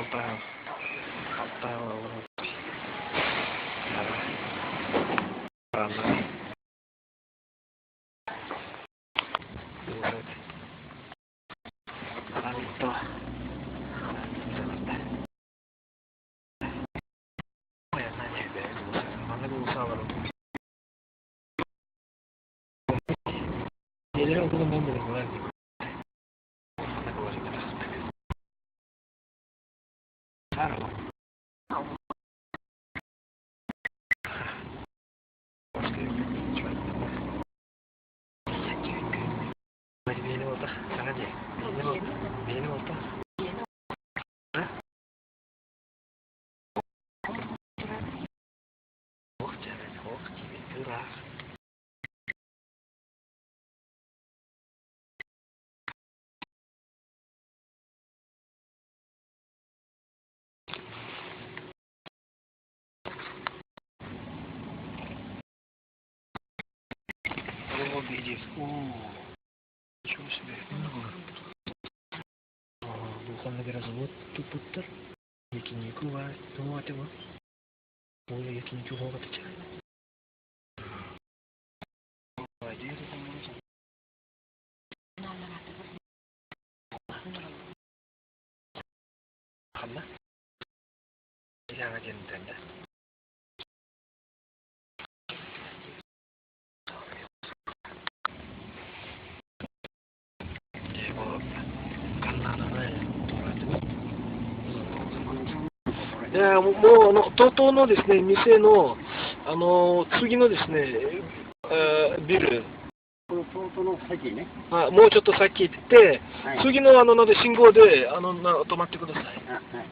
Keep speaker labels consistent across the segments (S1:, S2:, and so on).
S1: Алтаһа алтаһа もうTOTO のですね、店の、次のですね、ビル、
S2: この東都の先ね。
S1: あ、もうちょっと先行って、
S2: はい。
S1: 次のので信号で、止まってください。
S2: あ、はい。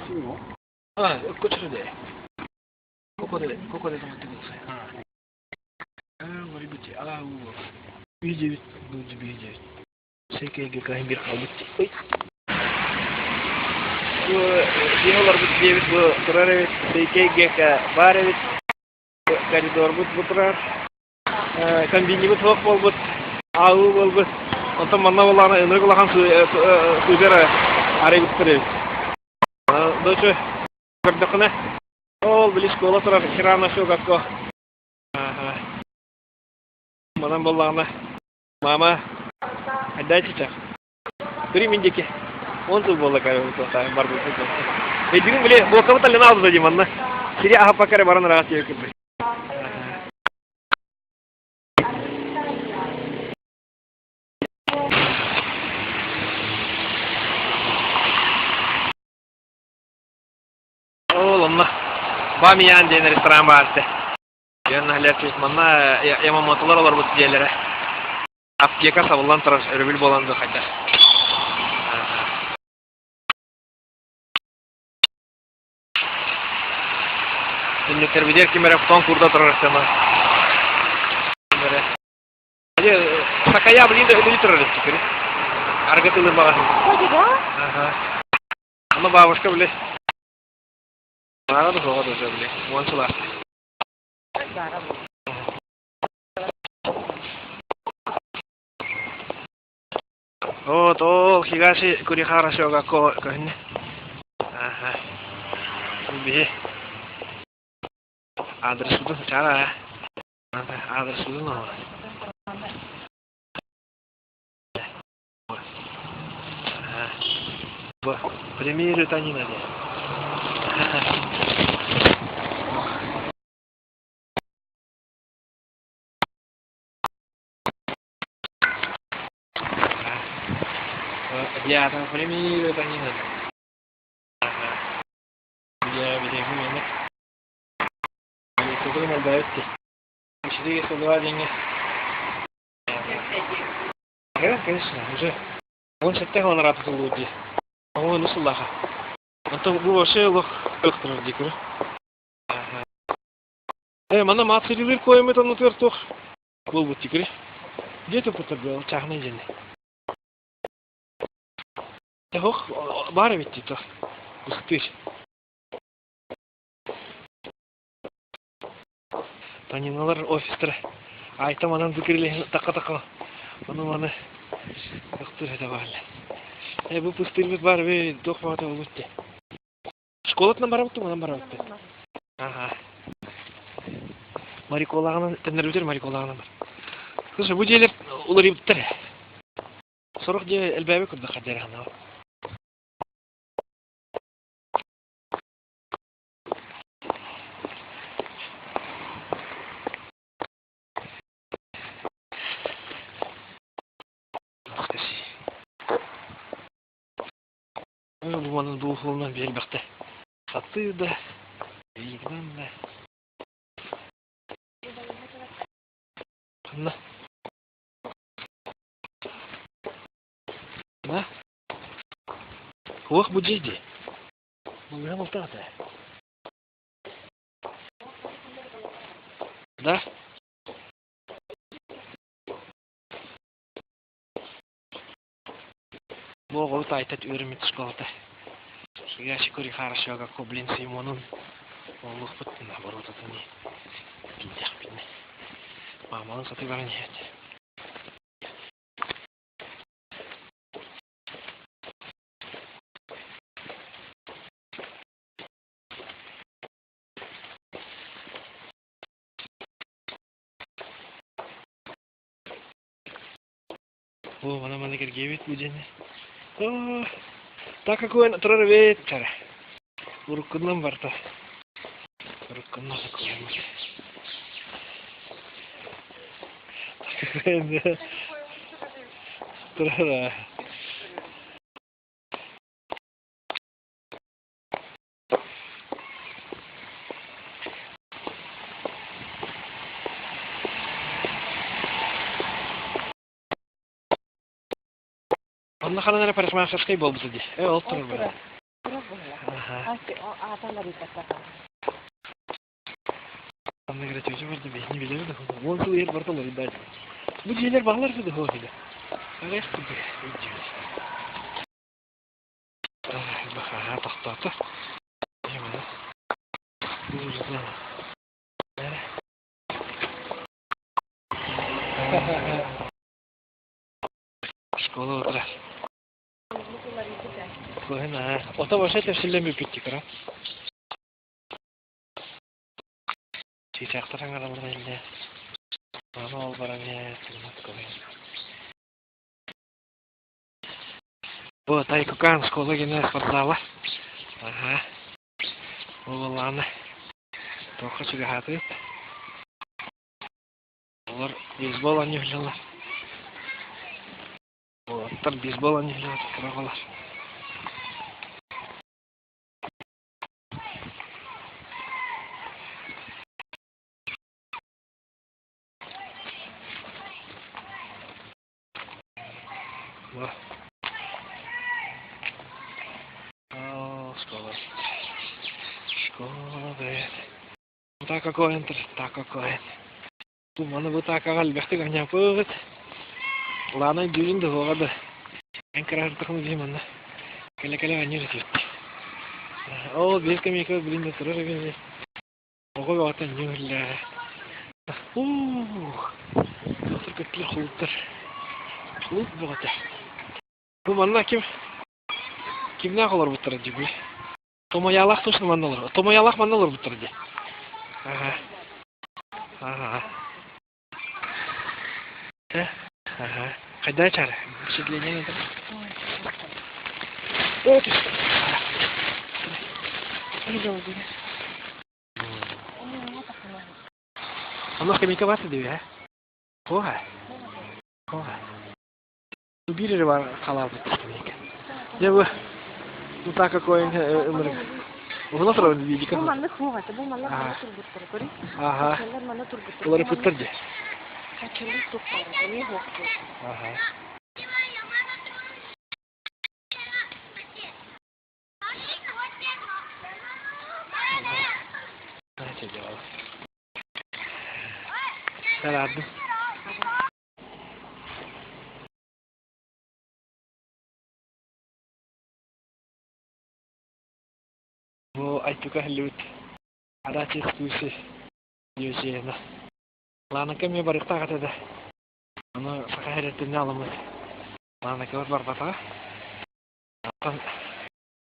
S2: 信号？
S1: はい、こちらで。ここで止まってください。はい。あ、割口、あ、うわ。整形外科биир хаалбыт. Ой. Бу дьиэ олорбут дьиэбит бу турар эбит, СКГК баар эбит, коридорбут бу турар, комбинибыт суох буолбут, аалыы буолбут. Онтон манна буоллаҕына ынырык улахан супер арыйбыттар эбит. Дочу көрдөххүнэ, ол били школа турар Хирана Шогакко. Манан буоллаҕына, мама, отдайте чах. Көрүм диэки. Он сыл буолла барбыт. Эдигин били буоккабыт аллена алды дии манна. Сири аһаппакка эрэ баран ыраах тиийэ курдук. Ол онно Бамиян диэн ресторан баар этэ. Дьон манна Ямамотолар олорбут дьиэлэрэ. Аптека сабыллан турар, өрөбүл буолан да хайдах. Түннүктэрбитигэр ким эрэ хотон куурда турар сема. Сакая блин да өлү турар теперь. Аргы тылы маҕаһын. Ага. Аны бабушка били. Баара да суоҕа да били. Уон сылаах. Вот ол Хигаши Курихара Сёгако көһүннэ. Аха. Биһи адресбытын чара. Адресбытын оҕо. Премьер Танина диэн. Я там премьер Танина. Я билигин Тугун элбээбит Четыре сто деньги. Да, конечно, уже. Он сетте хонорат сыллуу дии. Ону сыллаха. Онтон бу вообще олох өлөхтөрөр дии көрө. Манна маатсырылыыр коемет оннутугар туох буолбут дии көрө. Дьиэ туппуттар бу чааһынай дьиэни. Ох, баар эбит дии то. Быстыр. Таниналар офистара. Айта манан зыкырилиһин такка-такка. Ону маны. Тохтуур этэ баалла. Э бу пустырьбыт баар бээ, туох баҕата буолбут дии. Школатынан барабыт манан барабыт. Ага. Мариколаҕынан төннөрбүтэр Мариколаҕынан бар. Слушай, бу дьиэлэр уларыйбыттар. Сорох дьиэ элбээбит курдук хадьарахана. Бу манан духовно биэрбэхтэ. Сатыы да, илиитинэн да. Ханна? На? Туох бу дьиэ дии? Балыыһа малтаҕа этэ. Да? Бу оҕолу таайтат үөрэммит школата. Хигашикори Харашога Коблин Симонун олуохпут наоборот атыны тиийдэхпинэ. Маамалын сатыы баран иһэт. О, мана мана кэргиэбит бу дьиэни. Оо, так какой турар эбит чара. Уруккунан барта. Уруккунан такой. Турар. Онно ханан эрэ парикмахерскай буолбута дии. Э, ол турар быһа. Аха. Онно грачевичи барда биһини билэбит да уон сыл иһэр барда олордаа Бу дьиэлэр баҕалар да хоох илэ. Аҕыйах курдук өйдүүбүт. Бахаха тохтоото. Школа утра. Куһун аа. Ото вообще тэпсиллэн бүппүт кыра. Чыычаахтар аҥараллар иллэ. Аны ол баран ээ, тылмат көмөн. Бу Тайкукан школа гена спортзала. Ага. Ол туохха чугаһаатыгыт? Олор бейсбол оонньууллар. Уолаттар бейсбол оонньууллар кыра оҕолор. О, школа. Школа, привет. Такакоин, такакоин. Маны бу таакаҕа элбэхтик анньаппыт. Лаана дүүрүн да суоҕа да. Эн кыраһыртахына дии манна. Кэлэ-кэлэ анньыр этибит. Ол биир кэмиэкэ билин да турар эбит. Оҕо бөҕөтө анньыыр Ух! Доктор көттүлэр холуттар. Холут бөҕөтө. Бу манна ким кимнээх олорбуттара дии били? Томайаалаах точно манна олорор. Томайаалаах манна олорбуттар дии. Ага. Ага. Ага. Хайда чар? Впечатление надо. О, ты что? Оно химика бар дии, э? Хоха. Хоха. Биир эрэ бар халаабыт химика. Дьэ бу ну так какой ымырык. Уһуна турабын видика.
S3: Бу маннык хуох этэ, бу маннык манна турбуттар, көрү.
S1: Аха.
S3: Хачаллар манна турбуттар.
S1: Улары путтар дии.
S3: Хачаллар туттар, эмиэ хуохтур.
S1: Аха. Сараардым. Бу Айтука иһиллибит араас экскурсия диэчиэнэ. Лаанака эмиэ барыахтаах этэ да. Ону саха сириттэн аламмыт. Маанакабыт барбатаҕа. Оттон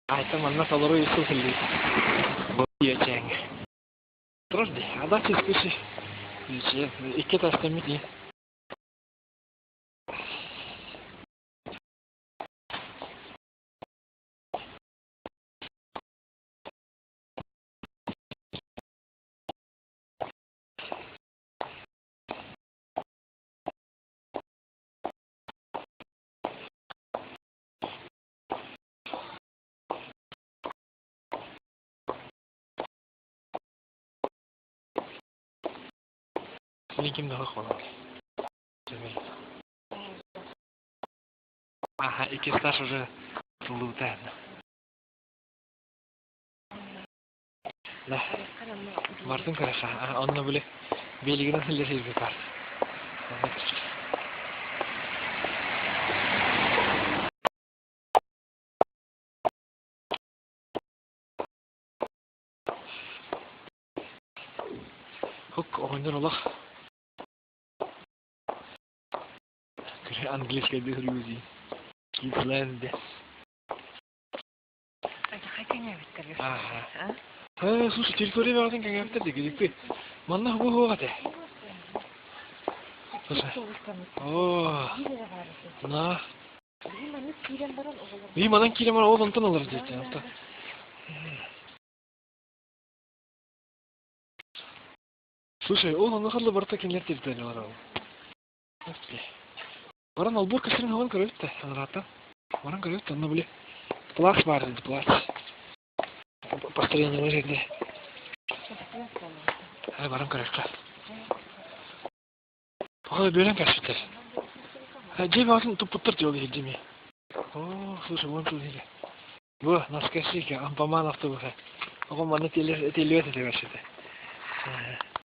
S1: Айта манна толору Иисус иллиит. Бу иэчээҥҥэ. Турар дии. Ада түспүсү. Икки этээстэммит дии. Ким да хоһоон. Ага, икки этаж уже тыллыбыта. Да. Бартын көрөсө. Онно били белигинен сылдьар сиргэ бар. Хук оҕонньор олох английскайдыы суруйуу Киплэнде. Ааха. Слушай, территория бөҕөтүн кэҥээбиттэр дии, дикти. Манна бу суох этэ. Слушай. Оо. На. И манан киирэн баран ол онтон ылар диэтэ. Онтон. Слушай, ол онно харлы барыта кинилэр территориялар ол. Баран олбуор көстөрүн оҕон көрөбүт да, анарааттан. Баран көрөбүт, онно били плац баар edi, плац. Построение жерде. Ай, баран көрөккө. Пока бөлөн кәсіптер. Дьиэ баҕатын туппуттар дьол иһирдими. О, слушай, вон тут иһирэ. Бу, наскасика, ампаман автобуса. Оҕо манна телевизор этэ вообще-то.